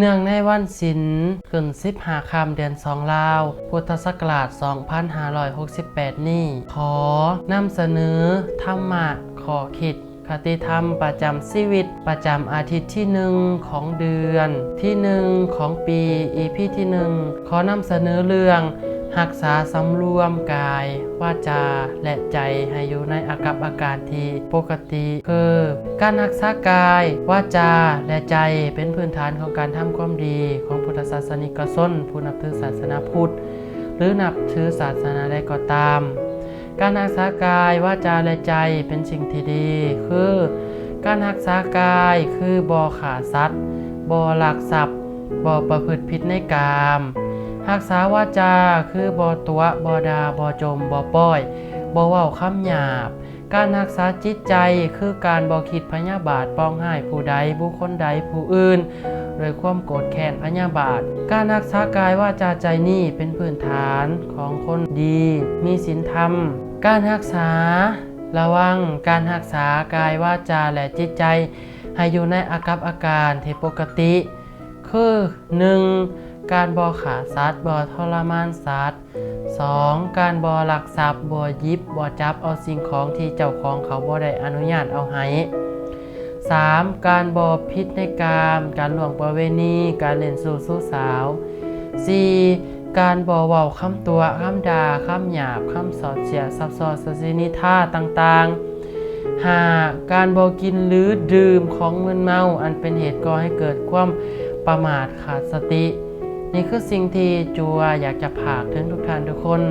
ເນື່ອງໃນວັນສິນຂຶ້ນສິບຫ້າຄ່ຳເດືອນສອງລາວ ພຸດທະສັກກະລາດສອງພັນຫ້າຮ້ອຍຫົກສິບແປດນີ້ ຂໍນຳສະເໜີທຳມະ ຂໍ້ຄິດ ຄະຕິທຳປະຈຳຊີວິດ ປະຈຳອາທິດທີໜຶ່ງຂອງເດືອນທີໜຶ່ງຂອງປີ ອີພີທີໜຶ່ງ ຂໍນຳສະເໜີເລື່ອງ ຮັກສາສຳລວມກາຍ ວາຈາ ແລະ ໃຈໃຫ້ຢູ່ໃນອາກັບອາການທີ່ປົກກະຕິ ຄື ການຮັກສາກາຍ ວາຈາ ແລະ ໃຈ ເປັນພື້ນຖານຂອງການທຳຄວາມດີຂອງພຸດທະສາສະນິກະຊົນ ຜູ້ນັບຖືສາສະໜາພຸດ ຫຼື ນັບຖືສາສະໜາໃດກໍຕາມ. ການຮັກສາກາຍ ວາຈາ ແລະ ໃຈ ເປັນສິ່ງທີ່ດີ ຄື ການຮັກສາກາຍ ຄື ບໍ່ຂ້າສັດ, ບໍ່ລັກຊັບ, ບໍ່ປະພຶດຜິດໃນກາມ. ຮັກສາວາຈາ ຄື ບໍ່ຕົວະ, ບໍ່ດ່າ, ບໍ່ຈົ່ມ, ບໍ່ປ້ອຍ, ບໍ່ເວົ້າຄຳຫຍາບ. ການຮັກສາຈິດໃຈ ຄື ການບໍ່ຄິດພະຍາບາດປອງຮ້າຍຜູ້ໃດ, ບຸກຄົນໃດ, ຜູ້ອື່ນ ດ້ວຍຄວາມໂກດແຄ້ນພະຍາບາດ. ການຮັກສາກາຍ ວາຈາ ໃຈນີ້ ເປັນພື້ນຖານຂອງຄົນດີ ມີສິນທຳ. ການຮັກສາ ລະວັງ ການຮັກສາກາຍ ວາຈາ ແລະ ຈິດໃຈ ໃຫ້ຢູ່ໃນອາກັບອາການທີ່ປົກກະຕິ ຄື ໜຶ່ງ ການບໍ່ຂ້າສັດ, ບໍ່ທໍລະມານສັດ. ສອງ ການບໍ່ລັກຊັບ, ບໍ່ຫຍິບ, ບໍ່ຈັບເອົາສິ່ງຂອງທີ່ເຈົ້າຂອງເຂົາບໍ່ໄດ້ອະນຸຍາດເອົາໃຫ້. ສາມ ການບໍ່ຜິດໃນກາມ, ການລ່ວງປະເວນີ, ການຫຼິ້ນຊູ້ຊູ້ສາວ. ສີ່ ການບໍ່ເວົ້າຄຳຕົວະ, ຄຳດ່າ, ຄຳຫຍາບ, ຄຳສອດສຽດ, ສັບສໍ່, ສັດສີນິນທາຕ່າງໆ. ຫ້າ ການບໍ່ກິນ ຫຼື ດື່ມຂອງມຶນເມົາ ອັນເປັນເຫດກໍ່ໃຫ້ເກີດຄວາມປະໝາດ ຂາດສະຕິ. ນີ້ຄືສິ່ງທີ່ຈົວຢາກຈະຝາກເຖິງທຸກທ່ານທຸກຄົນ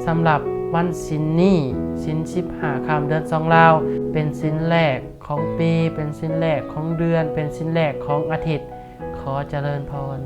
ສຳລັບວັນສິນນີ້ ສິນສິບຫ້າຄ່ຳເດືອນສອງລາວ ເປັນສິນແລກຂອງປີ, ເປັນສິນແລກຂອງເດືອນ, ເປັນສິນແລກຂອງອາທິດ. ຂໍຈະເລີນພອນ.